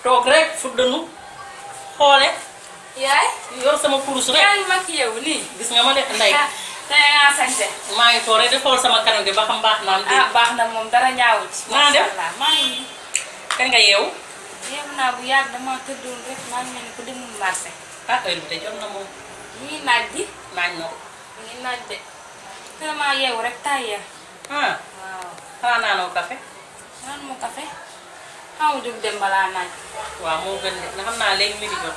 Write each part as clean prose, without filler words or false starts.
toog rek fuddanu xoole. yaay. yor sama kurus rek. yaa ngi maquillé wu nii. gis nga ma de Ndeye. tey nga sañse. maa ngi toog rek di xool sama kanam gi ba xam baax naa am. baax na moom dara ñaawu ci. naa def maa ngi. kañ nga yeewu. yeewu naa bu yàgg dama tëddoon rek maa ngi mel ni ku demul marché. heure bi de jot na moom. ñii naaj bi. naaj na ko. ñii naaj de. vraiment yeewu rek tàyyee. waaw. xanaa naanoo café. naan mu café. xaw ma jóg dem balaa naaj. waaw moo gën de nga xam naa léegi mi di jot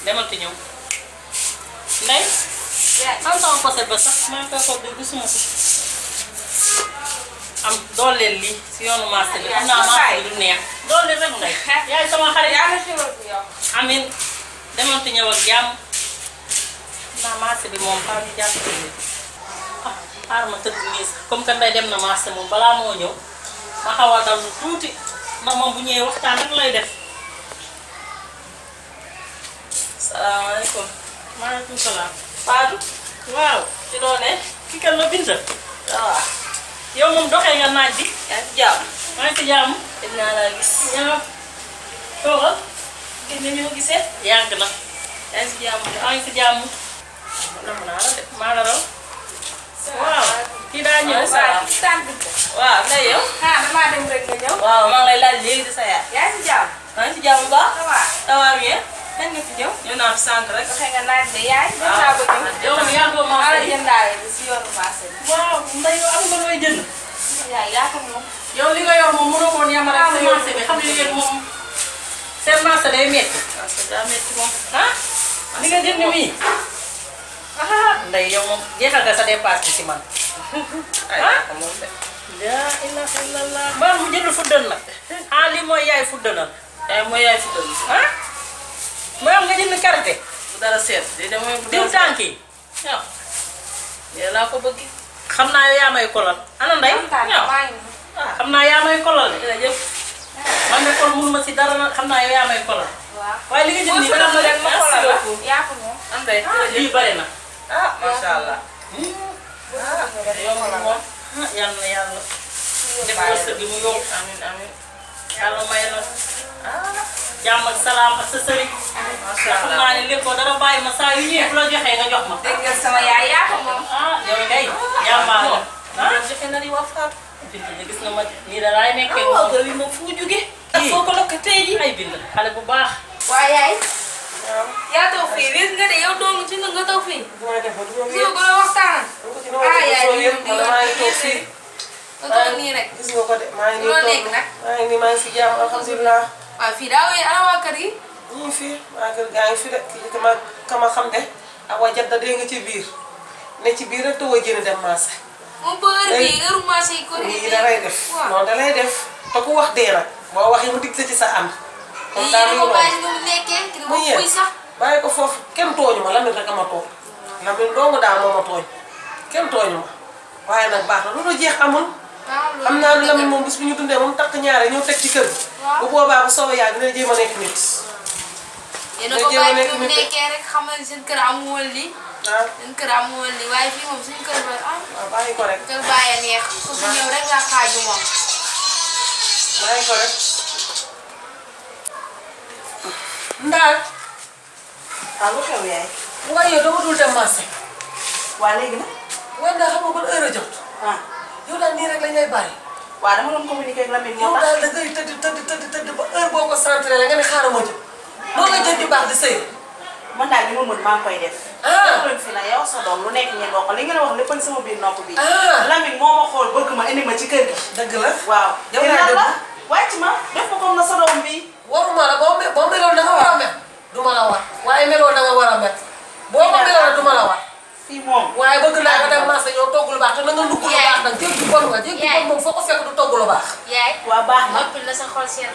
demal te ñëw. Ndeye. am sama poset ba sax maa ngi koy xool de gisuma ko. am dooleel lii si yoonu marché bi xam naa marché bi du neex. dooleel rek Ndeye. yaay sama xarit. yaa ngi xewal bu yow. amin demal te ñëw ak jàmm. naa marché bi moom xaar ñu jàppale xaar ma tëdd nii sax comme que Ndeye dem na marché moom balaa moo ñëw ma xaw a dal lu tuuti ndax moom bu ñëwee waxtaan rek lay def. salaamaaleykum. maaleykum salaam. Fatou. waaw. ci loo ne. kii kan la Binta. waaw. yow moom doxee nga naaj bi. yaa ngi ci jàmm. maa ngi ci jàmm. gis naa laa gis. yaa toogal. gis nga ñu ma gisee. yàgg na. yaa ngi ci jàmm. maa ngi ci jàmm. namm naa la de maa la raw. waaw. kii daa ñëw. waaw Ndeye yow. damaa dem rek nga ñëw. waaw maa ngi lay laaj léegi di sa yaay. yaa ngi ci jàmm. maa ngi ci jàmm bu baax. ça va. ça va bien. kañ nga fi ñëw. ñëw naa fi sànq rek. waxee nga naaj de yaay. dem naa ba ñëw. yow moom yaa ngi ko maa la marché. jëndaale bi si yoonu marché bi. waaw Ndeye yow am nga looy jënd. yaay yaa ko moom. yow li nga yor moom mënoo woon yamale ak sa marché bi xam nga yéen moom seen marché day métti. marché daa métti moom. li nga jënd mii. Ndeye yow moom jeexal nga sa dépasse bi si man. moom de. laa ilaha illallah. mbaa mu jënd fuddan nag. lii mooy yaay fuddanal. mooy yaay fuddanal. mooy am nga jënd karité. bu dara seet di dem mooy. diw tànk yi. waaw. yéen laa ko bëgg. xam naa yow yaa may kolal. ana Ndeye. xam naa yaa may kolal de. jërëjëf. man de kon mënuma si dara nag xam naa yow yaa may kolal. waaw waaye li nga jënd nii ba tax rek ma kolal la. yaa ko moom. am Ndeye lii bare na. macha allah. yow moom yal na yàlla. def wërsëg bi mu yokk. amiin amiin. yàlla may na. jàmm ak salaam ak sa sëriñ. macha allah xam naa ne lépp dara bàyyi ma saa yu ñëwee bu la joxee nga jox ma. dégg nga sama yaay yaa ko moom. yow kay jàmbaar la. joxe na li wax Fatou. Binta gis nga ma nii da laay nekkee. waaw kër yi moom fu mu jógee. foo ko lokk tey jii. ay Binta xale bu baax. waa yaay. yaa taw fii wéet nga de yow doomu ci nga taw fii. gis nga ko la waxtaan. yaay yow di nga fii. nga nii rek. gis nga ko de maa ngi loo nekk nag. maa ngi nii maa ngi si jàmm alhamdulilah. waaw fii daa wéy ana waa kër yi. ñu ngi fi waa kër gaa ngi fi de kii kama xam de ak waa jadda dee nga ci biir ne ci biir rek te woo jënd dem marché. moom ba heure bii heure marché yi ko nii da lay def non da lay def te ku wax dee nag boo waxee mu digg ci sa ànd. kon daal di ko bàyyi mu nekkee ki ma fuy sax. bàyyi ko foofu kenn tooñu ma Lamine rek a ma tooñ Lamine dong daal moo ma tooñ kenn tooñu ma waaye nag baax na loolu jeex amul. xam naa ne Lamine moom bis bu ñu dundee moom takk ñaare ñëw teg ci kër gi. bu boobaa bu soobee yaa dina jéem a nekk nit. yéen a ko bàyyi fi mu nekkee rek xam nga seen kër amu woon lii. waaw seen kër amu woon lii waaye fii moom suñu kër ba waaw bàyyi ko rek. kër bàyyi neex ku fi ñëw rek nga xaaju moom. bàyyi ko rek. Ndaal. waaw lu xew yaay. waaye yow dama dul dem marché. waa léegi nag. waaye ndax xam nga ban heure a jot. yow daal nii rek lañ lay bàyyi. waaw dama doon communiquer ak Lamine moo yow tax. daal da ngay tëdd ba heure boo ko centré la nga ne xaaral ma jóg. loolu la jën di baax di sëy. man daal li ma mën maa ngi koy def. ah fi na yow sa doom lu nekk ngeen wax li ngeen wax lépp ak sama biir nopp bi. ah Lamine moo ma xool bëgg ma indi ma ci kër gi. dëgg la. waaw yow yaa dëgg la wàcc ma def ko comme na sa doom bi. waruma la boo meloon da nga war a mel. du ma la war waaye meloon da nga war a mel. boo ko meloon du ma la war. fii moom. waaye bëgg naa nga dem marché yow togg lu baax te na nga ndugg lu baax nag jéeg ji bon nga jéeg ji bon moom foo ko fekk du togg lu baax. yaay waa baax na noppi la sa xol seen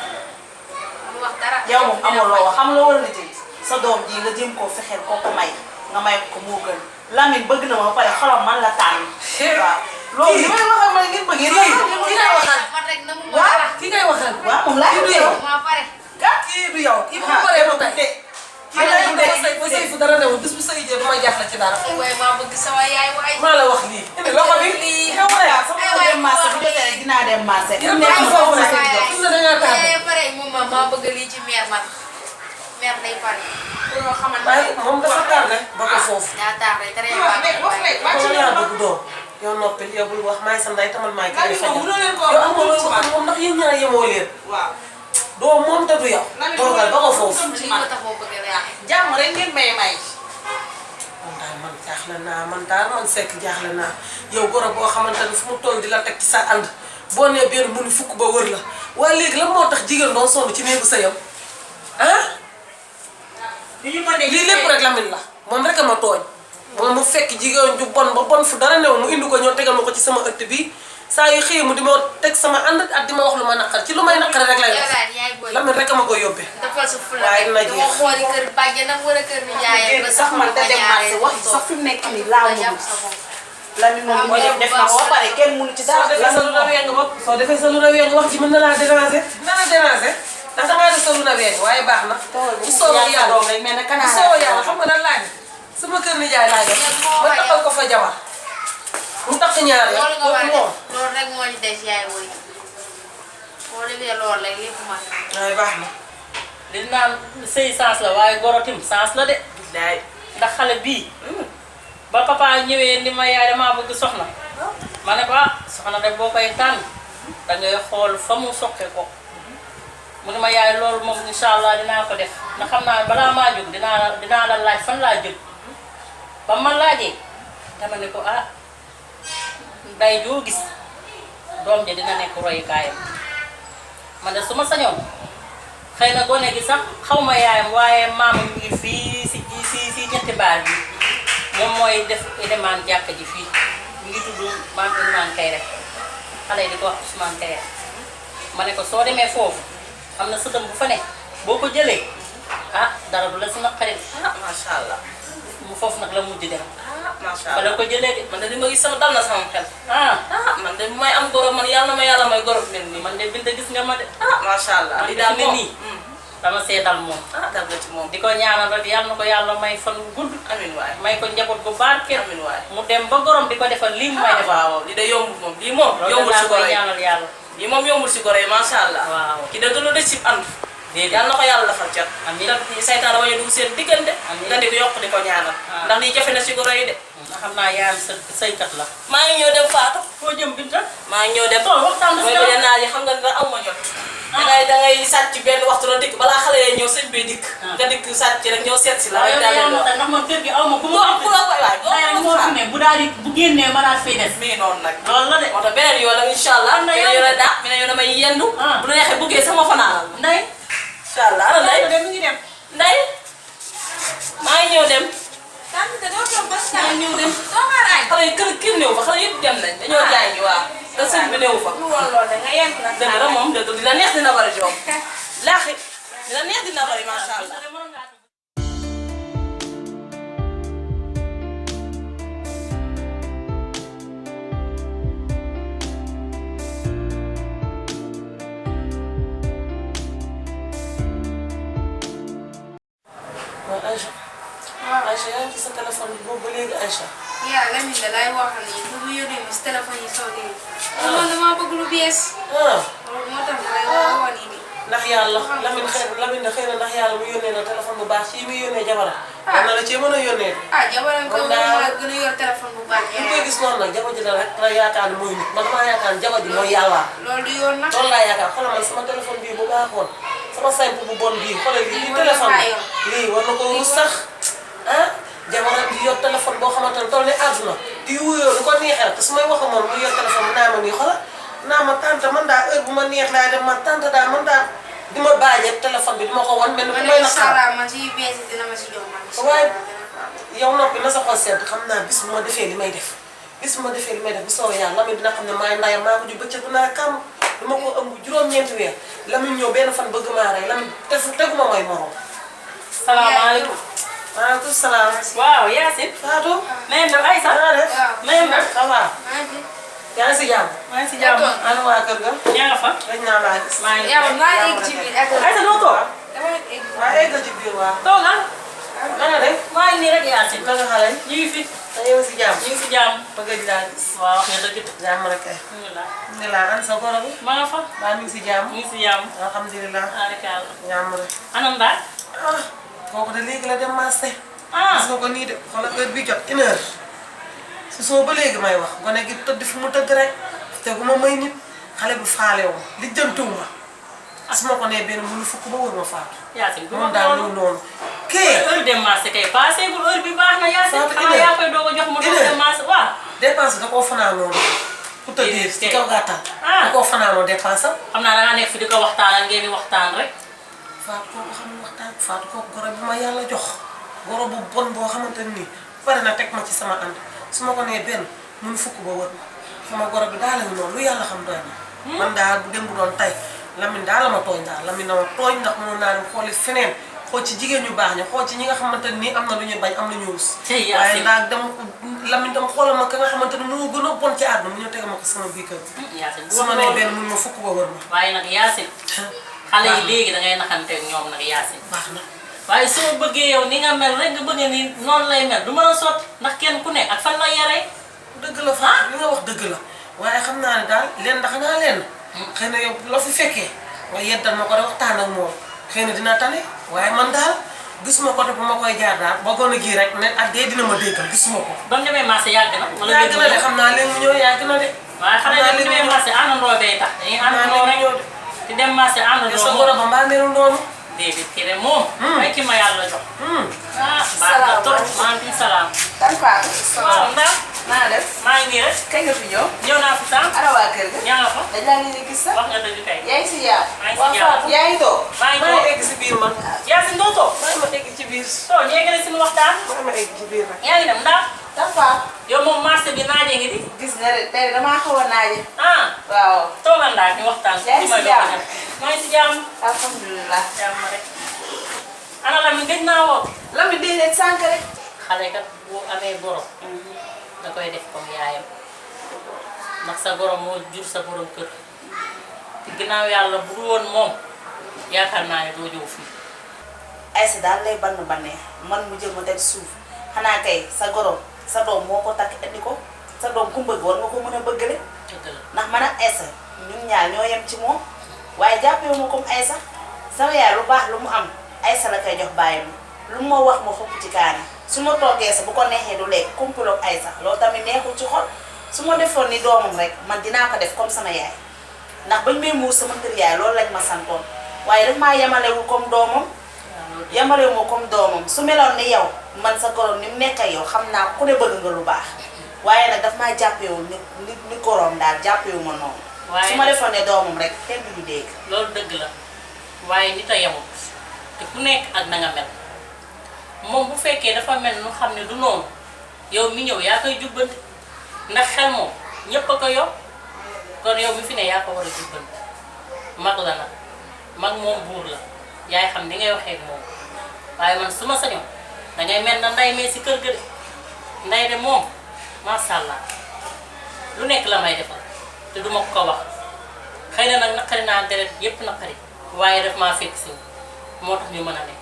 mu wax dara. yow moom amoo loo wax xam la war na jël sa doom ji nga jéem koo fexeel koo ko may nga may ko moo gën Lamine bëgg na ma ba pare xolam man la tànn. waaw loolu li may wax ak man ngeen bëgg yéen ki ngay waxal man rek na mu ma waaw dara. ki ngay waxal. waaw moom laa kii du yow. yow maa pare. kii du yow kii bu paree ba tey. kii lay dundee ba say fu fu dara newul bis bu sa ijee duma jaaxle ci dara. waaye maa bëgg sama yaay waay. maa la wax lii. indi loxo bi lii yow rek. sama dem marché bu jotee rek dinaa dem marché. yow nekk foofu la seen jox fi mu ne dañoo tardé. pare moom maa bëgg lii ci meer man meer day pare. pour xamante waaye moom dafa tardé ba ko foofu. daa tardé tere kon yaa bëgg doom yow noppil yow bul wax maay sa ndey tamal maay kii di fajal yow am nga looy wax ak moom ndax yéen ñaar yemoo leen. waaw. doom moom te du yow. toogal ba ko foofu. lii moo tax moo bëgg a yàq. jàmm rek ngeen may. man jaaxle naa man daal man sekk jaaxle naa yow goro boo xamante ne fu mu toll di la teg ci sa ànd boo nee benn mu ni fukk ba wër la waaye léegi lan moo tax jigéen doon sonn ci néegu sëyam ah. lii lépp rek Lamine la moom rek a ma tooñ moom mu fekk jigéen ju bon ba bon fu dara new mu indi ko ñëw tegal ma ko ci sama ëtt bi saa yu xëy mu di ma teg sama ànd ak di ma wax lu ma naqar ci lu may naqar rek lay def Lamine rek a ma koy yóbbee. dafa su fula waaye dina jeex dama xooli kër bàjjenam wala kër nijaayam ba sax man te dem marché wax sax fi mu nekk nii laa mënul. Lamine moom mooy def na ko ba pare kenn mënu ci dara. soo defee sa lu na weng wax ci mën na laa déranger dina la déranger ndax dangaa def sa lu na weng waaye baax na. bu soobee yàlla bu soobee yàlla xam nga nan laa def sama kër nijaay laa def ma taxal ko fa jabar mu tax ñaar ya loolu nga war a moom. def loolu rek moo ñu des yaay woy boo defee loolu rek lépp man waaye baax na. li naan sëy sens la waaye gorotim sens la de. billaay. ndax xale bii. ba papa ñëwee ni ma yaay damaa bëgg soxna. ma ne ko ah soxna de boo koy tànn dangay xool fa mu soqe ko. mu ne ma yaay loolu moom incha allah dinaa ko def ndax xam naa balaa maa jóg dinaa la laaj fan laa jóg. ba ma laajee dama ne ko ah nday joo gis doom ja dina nekk royukaayam. man de su ma sañoon xëy na gone gi sax xaw ma yaayam waaye maamam mi ngi fii si ñetti baar bi moom mooy def élément jàkka ji fii mi ngi tudd maam Ousmane Kayre xale yi di ko wax Ousmane Kayre ma ne ko soo demee foofu am na sëtam bu fa ne boo ko jëlee ah dara du la si naqari. macha allah. mu foofu nag la mujj dem. macha ba allah la ko jëlee de. man de li ma gis sama dal na sama xel. man de bu may am goro man yàlla na ma yàlla may goro mel nii. man de Binta gis nga ma de. macha allah man li de daal fi ne moom nii dama see dal moom. dal nga ci moom. di ko ñaanal rek yàlla na ko yàlla may fan wu gudd. amiin waay may ko njaboot bu barkeel. amiin waay. mu dem ba gorom di ko defal lii mu may defal. waaw li de yombul moom lii moom. loolu yombul laa si goro koy yi ñaanal yàlla. lii moom yombul si goro yi macha allah. waaw ki de gën a des si ànd. déedéet yàlla na ko yàlla defal cat. amiin te saytaan la bañ a dugg seen diggante. Amiin. nga di ko yokk di ko ñaanal. ndax lii jafe na si goro yi de. xam naa yaayam sëykat la. maa ngi ñëw dem Fatou. foo jëm Binta. maa ngi ñëw dem. tool waxtaan bi mooy bële naa yi xam nga ne aw ma jot. dangay sàcc benn waxtu la dikk balaa xale yee ñëw sëñ bi dikk. nga dikk sàcc rek ñëw seet si la. waaw yow de yaa ma tax ndax man kër gi aw ma ku ma ku la koy waay rek moo fi ne bu daal di bu génnee mën a fay des. mi ngi noonu nag. loolu la de. moo tax beneen yoon nag incha allah. am na beneen yoon daa beneen yoon damay yendu. bu la neexee buggee sama fanaanal. Ndeye. incha allah ana Ndeye. de mi ngi dem. Ndeye. maa ngi ñëw dem. tante doo toog ba maa ngi ñëw dem. doo xaar añ xale yi kër néew fa xale yëpp dem nañ dañoo jaay ji waaw. te sëñ bi néew fa. lu woon loolu de nga yenn nag dëgg la moom dëgg dina neex dina bari joom. laaxi dina neex dina bari macha allah. waaw Aïcha. Aïcha yaa ngi ci sa téléphone bi boobu ba léegi Aïcha. yaa Lamine da lay wax ni lu mu yónnee ma si téléphone yi soo dee. man damaa bëgg lu bees. loolu moo tax ma lay woo nii nii. ndax yàlla Lamine xëy na ndax yàlla mu yónnee na téléphone bu baax ci yi muy yónnee jabaram. war na la cee mën a yónnee. jabaram ko kon moom daal maa gën a yor téléphone bu baax. li koy gis noonu nag jabar ji la rek la yaakaar ni mooy nit man damaa yaakaar ni jabar ji mooy yàlla. loolu du yoon nag. loolu laa yaakaar xoolal man sama téléphone bii bu baaxoon sama simple bu bon bii xoolal lii téléphone lii war na ko rus sax ah jabaram di yor téléphone boo xamante ne toll ne àdduna di wuyoo lu ko neexee te su may wax ak moom mu yor téléphone bi naa ma nii xoolal naa ma tante man daa heure bu ma neex laa dem man tante daa man daa di ma bàjjee téléphone bi di ma ko wan mel ni ku may naqar. man si yu bees yi dina ma si jox man. waaye yow noppi na sa xol sedd xam naa bis bu ma defee li may def bis bu ma defee li may def bu soobee yàlla Lamine dina xam ne maay ndayam maa ko ju bëccëg naa kam du ma ko ëmb juróom-ñeenti weer Lamine ñëw benn fan bëgg maa rey Lamine teguma mooy morom. salaamaaleykum. maaleykum salaam. waaw Yacine. Fatou. na ngeen def Aïssa. na nga def. na ngeen def. ça va. yaa ngi si jàmm. maa ngi si jàmm. ana waa kër ga. ñaa nga fa. dañ naa laa gis. maa ngi yow maa egg ci biir ak. Aïssa noo toog. dama egg. waa eggal ci biir waa. toogal. na nga def. maa ngi Yacine naka xale yi. ñu ngi fi. da ngeen si jàmm. ñu ngi si jàmm. bëgg a laa gis. waaw wax nga dëgg de. jàmm rek kay. alhamdulilah. nga laa an sa goro bi. ma nga fa. baa mi ngi si jàmm. ñu ngi si jàmm. alhamdulilah. alhamdulilah. jàmm rek. anam daal. ah kooku de léegi la dem marché. ah gis nga ko nii de xoolal heure bi jot 1 heure. si soo ba léegi may wax gone gi tëdd fi mu tëdd rek. te gu ma may nit xale bu faale wu li jëntuwu ma. su ma ko nee benn mënu fukk ba wër ma faatu. Yacine bu moom ma daal loolu. ñu noonu. kii heure dem marché kay passé gul heure bi baax na Yacine. Fatou xanaa yaa koy doog a jox mu doog dem marché waaw. dépense da koo fanaanoo ku tëddee ci kaw gàttal. da koo fanaanoo dépense am. xam naa da ngaa nekk fi di ko waxtaanal ngeen di waxtaan rek. Fatou kooku xam nga waxtaan Fatou kooku goro bi ma yàlla jox goro bu bon boo xamante ni pare na teg ma ci sama ànd su ma ko nee benn mënu fukk ba wër ma sama goro bi daal la ñu noonu lu yàlla xam doy na. man daal bu dem bu doon tey Lamine daal la ma tooñ daal Lamine na ma tooñ ndax mënoon naa dem xooli feneen xool ci jigéen ñu baax ñi xool ci ñi nga xamante ni am na lu ñu bañ am lu ñu rus. waaye daal dama Lamine dama xoolal ma ka nga xamante ni moo gën a bon ci àdduna mu ñëw tege ma ko sama biir kër. Yacine bu su wax ma nee loolu. benn mënu ma fukk ba wër ma. waaye nag Yacine. xale yi léegi da ngay naxanteeg ñoom nag Yacine. baax na. waaye soo bëggee yow ni nga mel rek nga bëggee ni noonu lay mel du mën a sotti ndax kenn ku ne ak fan la yaree. dëgg la fa li nga wax dëgg la waaye xam naa ne daal leen ndax naa leen xëy na yow loo fi fekkee nga yeddal ma ko de waxtaan ak moom xëy na dina tane waaye man daal gisuma ko te bu ma koy jaar daal ba gone gii rek ne ak dee dina ma déggal gisuma ko. ba mu demee marché yàgg na. wala yàgg na de xam naa léegi mu ñëw yàgg na de. waaye xam naa ne bu demee marché àndandoo bee tax dañuy àndandoo rek di dem marché àndandoo sa goro ba mbaa melul noonu. déedéet kii de moom. ay ki ma yàlla jox. ah baax na trop maaleykum salaam. Tan Fatou. waaw ndax. naa def. maa ngi nii rek. kañ nga fi ñëw. ñëw naa fi sànq. ana waa kër ga. ñaa nga fa. dañ laa leen gis sax. wax nga dëgg kay. yaa ngi si yaar. maa ngi si jàmm. yaa ngi toog. maa ngi maa toog ngi egg si biir man. Yacine doo toog. maa ma egg ci biir. soo ñeegale suñu waxtaan. maa ma egg ci biir rek. yaa ngi dem ndax. Tan Fatou. yow moom marché bi naajee ngi di. gis nga de tey damaa xaw a naaje. ah waaw. toogal ndax ñu waxtaan. yaa ngi si jàmm. maa ngi si jàmm. alhamdulilah. jàmm rek. ana la mi gëj naa woo. Lamine déedéet sànq rek. xale kat bu amee goro. da koy def comme yaayam. ndax sa goro moo jur sa borom kër. te ginnaaw yàlla bu dul woon moom yaakaar naa ne doo ñëw fii. Aïssa daal lay bann bannee man mu jël ma teg suuf xanaa kay sa goro sa doom moo ko takk indi ko sa doom ku bëgg war nga ko mën a bëggale dëgg la ndax man ak Aïssa ñun ñaar ñoo yem ci moom waaye jàppee ma comme Aïssa sama yaay lu baax lu mu am Aïssa la koy jox bàyyi ma lu ma wax ma xopp ci kaani su ma toggee sa bu ko neexee du lekk kumpuloog Aïssa loolu tamit neexul ci xol su ma defoon ni doomam rek man dinaa ko def comme sama yaay ndax bañ may muur sama kër yaay loolu lañ ma santoon waaye daf maa yemalewul comme doomam yamalewu ma comme doomam su meloon ni yow man sa goroom ni mu nekk ak yow xam naa ku ne bëgg nga lu baax waaye nag daf maa jàppewul ni goroom daal jàppewu ma noonu waaye su ma defoon ne doomam rek kenn du ñu dégg loolu dëgg la waaye nit a yemut te ku nekk ak na nga mel moom bu fekkee dafa mel nu xam ne du noonu yow mi ñëw yaa koy jubbanti ndax xel moom ñépp a ko yor kon yow mi fi ne yaa ko war a jubbanti mag la nag mag moom buur la yaay xam ni ngay waxee ak moom waaye man su ma sañoon dangay mel na nday mee si kër ga de nday de moom macha allah lu nekk la may defal te duma ko ko wax xëy na nag naqari naa deret yépp naqari waaye daf maa fekk si moo tax ñu mën a ne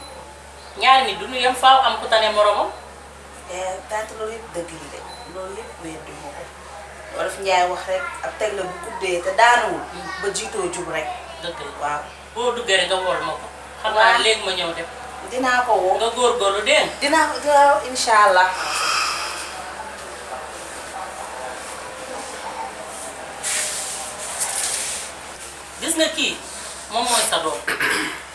ñaari nit du ñu yem faaw am ku tane moromam. tante loolu yëpp dëgg li de loolu yëpp weddi ma ko loolu daf njaay wax rek ab teg la bu guddee te daanawul ba jiitoo jub rek dëgg la waaw boo duggee rek nga wool ma ko. xam naa léegi ma ñëw def. dinaa ko woo nga góorgóorlu dégg nga. dinaa ko waaw incha allah gis nga kii moom mooy sa doom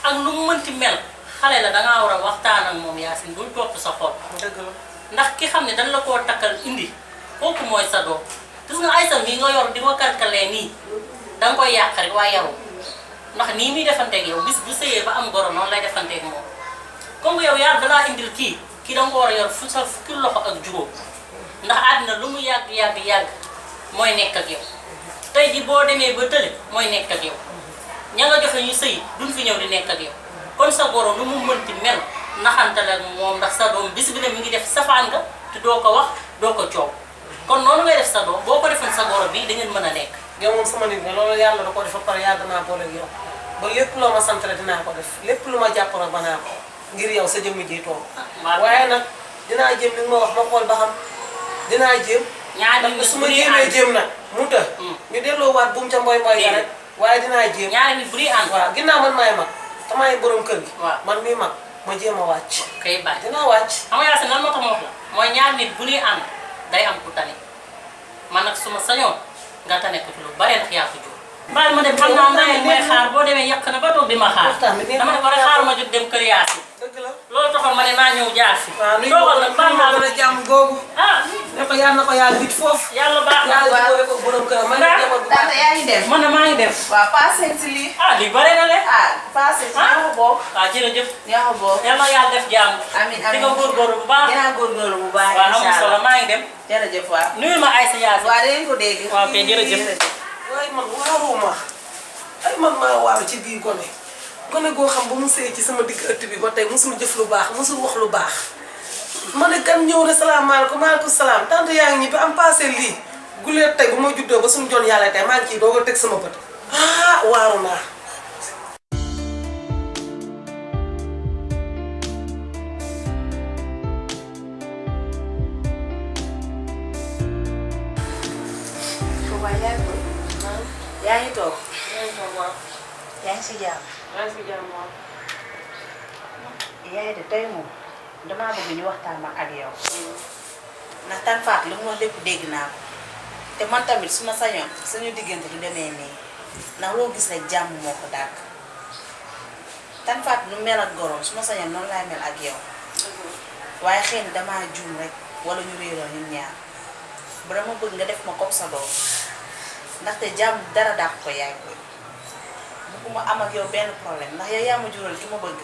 ak lu mu mënti mel xale la dangaa war a waxtaan ak moom Yacine bul topp sa xol. dëgg la. ndax ki xam ne dañ la koo takkal indi kooku mooy sa doom gis nga Aïssa mii nga yor di ko kalkalee nii danga koy yàq rek waaye yaru ndax nii muy defanteeg yow bis bu sëyee ba am goro noonu lay defanteeg moom comme yow yàlla dalaa indil kii danga ko war a yor fu sa fukki loxo ak juróom ndax àddina lu mu yàgg mooy nekk ak yow tey ji boo demee ba tële mooy nekk ak yow ña nga joxe ñu sëy duñ fi ñëw di nekk ak yow kon sa goro lu mu mënti mel naxante la moom ndax sa doom bis bi ne mi ngi def safaan nga te doo ko wax doo ko coow kon noonu ngay def sa doom boo ko defoon sa goro bi da ngeen mën a nekk. yow moom sama nit nga loolu yàlla da ko def ba pare yàgg naa boole ak yow ba lépp loo ma sant rek dinaa ko def lépp lu ma jàpp rek ba naa ko ngir yow sa jëmmi ji toog waaye nag dinaa jéem li nga ma wax ma xool ba xam dinaa jéem. ñaari nit su ma jéemee jéem nag mu të. ñu delloowaat buum ca mboy mboy ga rek. waaye dinaa jéem. ñaari nit bu di ànd. waaw ginnaaw man maay mag te maay borom kër gi. waaw man mii mag ma jéem a wàcc. kay bàyyi dinaa wàcc. xam nga Yacine lan moo tax ma wax la mooy ñaari nit bu ñuy ànd day am ku tane man nag su ma sañoon nga tane ko ci lu bare ndax yaa ko jur. bàyyi ma dem xam naa Mbaye mooy xaar boo demee yàq na ba toog di ma xaar. dama ne ko rek xaar ma jóg dem kër Yacine. dëgg la loolu taxoon ma ne naa ñëw jaar fi. waaw luy toogal nag baax naa gën a jàmm googu. ah ne ko yàlla na ko yàlla wit foofu. yàlla baax na. yàlla jubóole ko borom këram. man de jamono bu Tante yaa ngi dem. man de maa ngi dem. waaw passé si lii. ah lii bare na de. ah passé si ñoo ko bokk. waaw jërëjëf. ñoo ko bokk. yàlla yàlla def jàmm. amiin di nga góorgóorlu bu baax. dinaa góorgóorlu bu baax. waaw amul incha solo allah maa ngi dem. jërëjëf waaw. nuyul ma Aïssa Yacine. waaw dinañ ko dégg. waaw kay jërëjëf. waaye man waaruma ay man maa waaru ci biir gone goo xam ba mu sëy ci sama digg ëtt bi ba tey musul jëf lu baax musul wax lu baax ma ne gan ñëw na salaamaaleykum maaleykum salaam tante yaa ngi ñibbi am passé lii guleet tey bu ma juddoo ba suñu jon yàlla tey maa ngi ciy doog a teg sama bët ah waaru naa. yaa ngi toog. waaw. yaa ngi si jàmm. maa ngi si jàmm waaw. yaay de tey moom damaa bëgg ñu waxtaan ma ak yow. ndax tan faat li mu wax lépp dégg naa ko te man tamit su ma sañoon suñu diggante du demee nii ndax loo gis rek jàmm moo ko dàkk tan faat nu mel ak gorom su ma sañoon noonu laay mel ak yow waaye xëy na damaa juum rek wala ñu réeroo ñun ñaar ba dama bëgg nga def ma comme sa doom ndaxte jàmm dara dàq ko yaay ko bëgguma am ak yow benn problème ndax yow yaa ma jural ki ma bëgg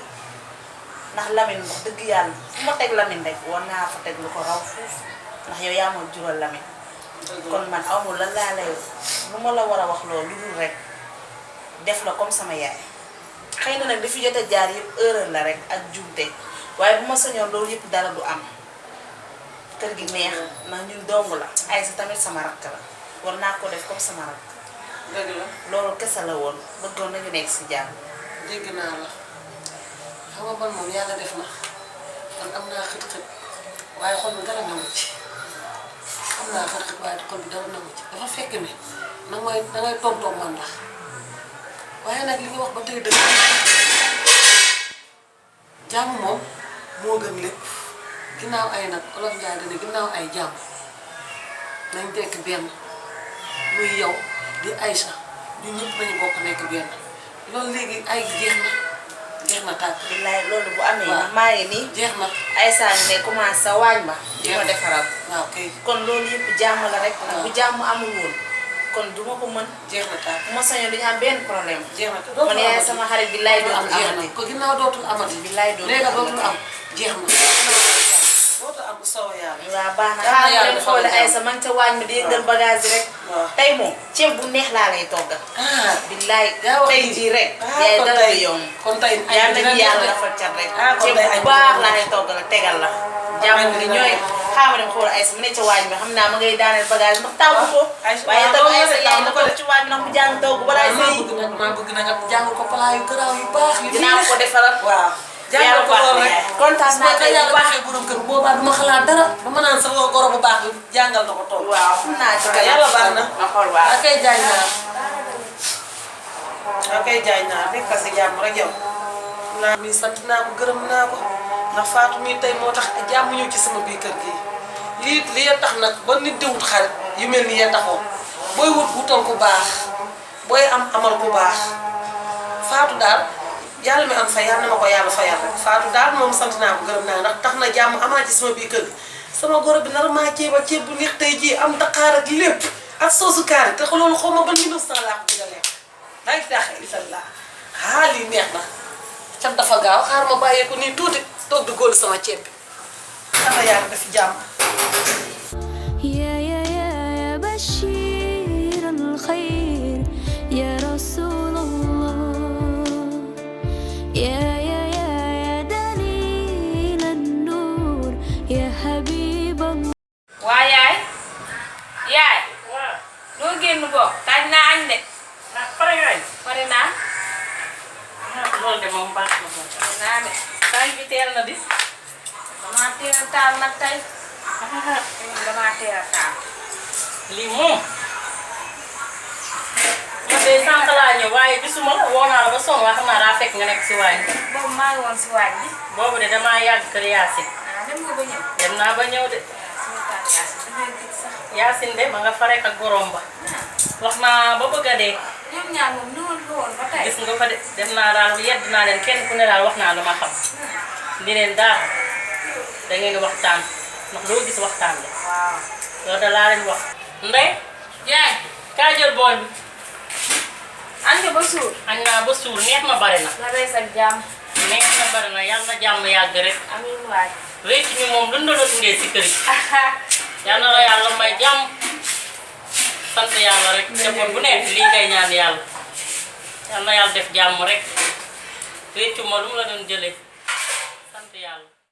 ndax Lamine wax dëgg yàlla fu ma teg Lamine rek war naa fa teg lu ko raw foofu ndax yow yaa ma jural Lamine kon man amul lan laa lay lu ma la war a wax loolu lu dul rek def la comme sama yaay xëy na nag li fi jot a jaar yëpp erreur la rek ak juumte waaye bu ma sañoon loolu yëpp dara du am kër gi neex ndax ñun dong la ay sa tamit sama rakk la war naa ko def comme sama rakk dëgg la loolu kese la woon bëggoon nañu nekk si jàmm. dégg naa la xam nga man moom yàlla def na man am naa xët-xët waaye xol bi dara nangu ci am naa xët-xët waaye xol bi dara nangu ci dafa fekk ne dangay tontoog man la waaye nag li nga wax ba tey dëgg jàmm moom moo gën lépp ginnaaw ay nag olof Njaay dana ginnaaw ay jàmm nañ tekk benn muy yow di Aïssa ñun ñëpp nañu bokk nekk benn loolu léegi ay jeex na tàkk. billaay loolu bu amee. waaw maa ngi nii. jeex na Aïssa ne commencé sa waañ ma. di ma defaral. waaw kay. kon loolu yëpp jàmm la rek. ndax bu jàmm amul woon kon du ma ko mën. jeex na tàkk bu ma sañoon du ñu am benn problème. jeex na tàkk man yaay sama xarit billaay dootul jeex na amati. ko ginnaaw dootul amati. billaay dootul léegi amati dootul am jeex na. dootul am bu soobee yàlla. waaw baax na xaaral ma dem xool Aïssa man ca waañ ma di yëngal bagage yi rek. waaw tey moom ceeb bu neex laa lay toggal. billaay yaa wax tey jii rek. yaay kon dara tey du yomb. kon tey yaa ngi yàlla dafa cat rek. kon ceeb tey bu baax laa lay toggal tegal la. jàmm gi ñooy xaaral dem xool Aïssa mu ne ca waañ bi xam naa ma ngay daaneel bagage ndax tàggu ko. waaye tam Aïssa yaay na toog ci waañ bi ndax mu jàng togg balaa sëy. maa bëgg nag nga jàng ko plat yu garaaw yu baax yu dinaa ko defaral. waaw jàngal ko loolu rek kontaan naa tey bu baax. borom kër boobaa duma xalaat dara dama naan sa goro bu baax bi jàngal na ko toog. waaw xam naa ci kanam yàlla baax na. ma xool waaw. ak kay jaay naa nekk si jàmm rek yow. naa mi sant naa ko gërëm naa ko ndax Fatou mii tey moo tax jàmm ñëw ci sama biir kër gi lii tax nag ba nit di wut xarit yu mel ni yee taxoo booy wut wutal ku baax booy amal ku baax Fatou daal yàlla mi am fa yàlla na ma ko yàlla fayal rek Fatou daal moom sant naa ko gërëm naa ndax tax na jàmm amaat ci sama biir kër gi sama goro bi nar maa ceeba ceeb bu neex tey jii am daqaar ak lépp ak soosu kaari te loolu xaw ma ban 1900 laa ko bëgg a lekk daa ngi daaxee inshallah lii neex na cat dafa gaaw xaar ma bàyyee ko nii tuuti toog di góolu sama ceeb bi xanaa yàlla def jàmm. يا بشير الخير يا رسول الله يا دليل النور يا حبيب الله waa yaay yaay waaw. doo génn bokk taaj naa añ de ah pare nga añ. pare naa loolu de moom baax na moom. pare naa de saa bi teel na di. damaa teel a taal nag tey. damaa teel a taal. lii moom man de sànq laa ñëw waaye gisuma la woo naa la ba sonn waaye xam naa daa fekk nga nekk si waañ bi. boobu maa ngi woon si waañ bi. boobu de damaa yàgg kër Yacine. dem nga ba ñëw. dem naa ba ñëw de. sama taal Yacine da ngay gis sax. Yacine de ma nga fa rek ak borom ba. wax naa ba bëgg a dee. ñoom ñaar moom noonu la woon ba tey. gis nga fa de dem naa daal yedd naa leen kenn ku ne daal wax naa lu ma xam. ni leen daal da ngeen waxtaan ndax loo gis waxtaan la. waaw. loolu da laa leen wax. Ndeye. yaay. kaa jël bool bi. añ nga ba suur. añ naa ba suur neex na bari na. nga rees ak jàmm. neex na bari na yàlla na jàmm yàgg rek. amiin waay. réccu ñu moom lu ndala dundee si kër yi. yàlla na la yàlla may jàmm. sant yàlla rek. jamono bu nekk lii ngay ñaan yàlla. yàlla na yàlla def jàmm rek. réccu ma lu mu la doon jëlee.